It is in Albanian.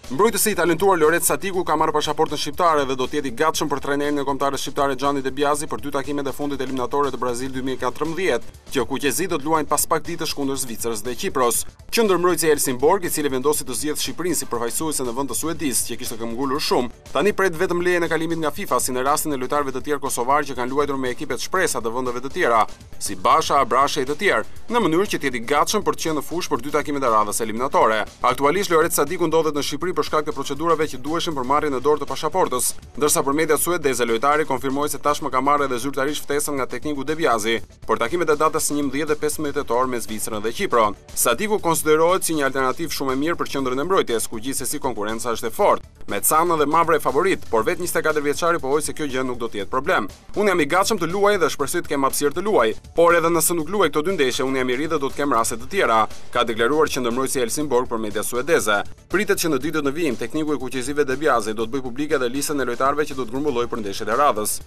Mbrojtësi i talentuar Loret Sadiku ka marrë pashaportën shqiptare dhe do të jetë i gatshëm për trajnerin e kombëtares shqiptare Gianni De Biasi për dy takimet e fundit eliminatore të Brazil 2014, që kuqezinjtë do të luajnë pas pak ditësh kundër Zvicrës dhe Qipros. Qendërmbrojtësi i Helsingborg, i cili vendosi të zgjedhë Shqipërinë si përfaqësuese në vend të Suedisë, që kishte këmbëngulur shumë, tani pret vetëm lejen e kalimit nga FIFA, si në rastin e lojtarëve të tjerë kosovarë që kanë luajtur me ekipet shpresa të vendeve të tjera. si Basha, Abrashi e të tjerë, në mënyrë që të jetë i gatshëm për të qenë në fushë për dy takimet e radhës eliminatore. Aktualisht Loret Sadiku ndodhet në Shqipëri për shkak të procedurave që duheshin për marrjen në dorë të pashaportës, ndërsa për mediat suedeze lojtari konfirmoi se tashmë ka marrë edhe zyrtarisht ftesën nga tekniku De Biazi për takimet e datës 11 dhe 15 tetor me Zvicrën dhe Qipron. Sadiku konsiderohet si një alternativë shumë e mirë për qendrën e mbrojtjes, ku gjithsesi konkurrenca është e fortë, me Canën dhe Mavraj favorit, por vetë 24 vjeçari pohoi se kjo gjë nuk do të jetë problem. Unë jam i gatshëm të luaj dhe shpresoj të kem hapësirë të luaj, por edhe nëse nuk luaj këto dy ndeshje, unë jam i ri dhe do të kem raste të tjera, ka deklaruar qendërmbrojtësi i Helsingborg për mediat suedeze. Pritet që në ditët në vijim, tekniku i kuqezinjve De Biazi do të bëjë publike edhe listën e lojtarëve që do të grumbullojë për ndeshjet e radhës.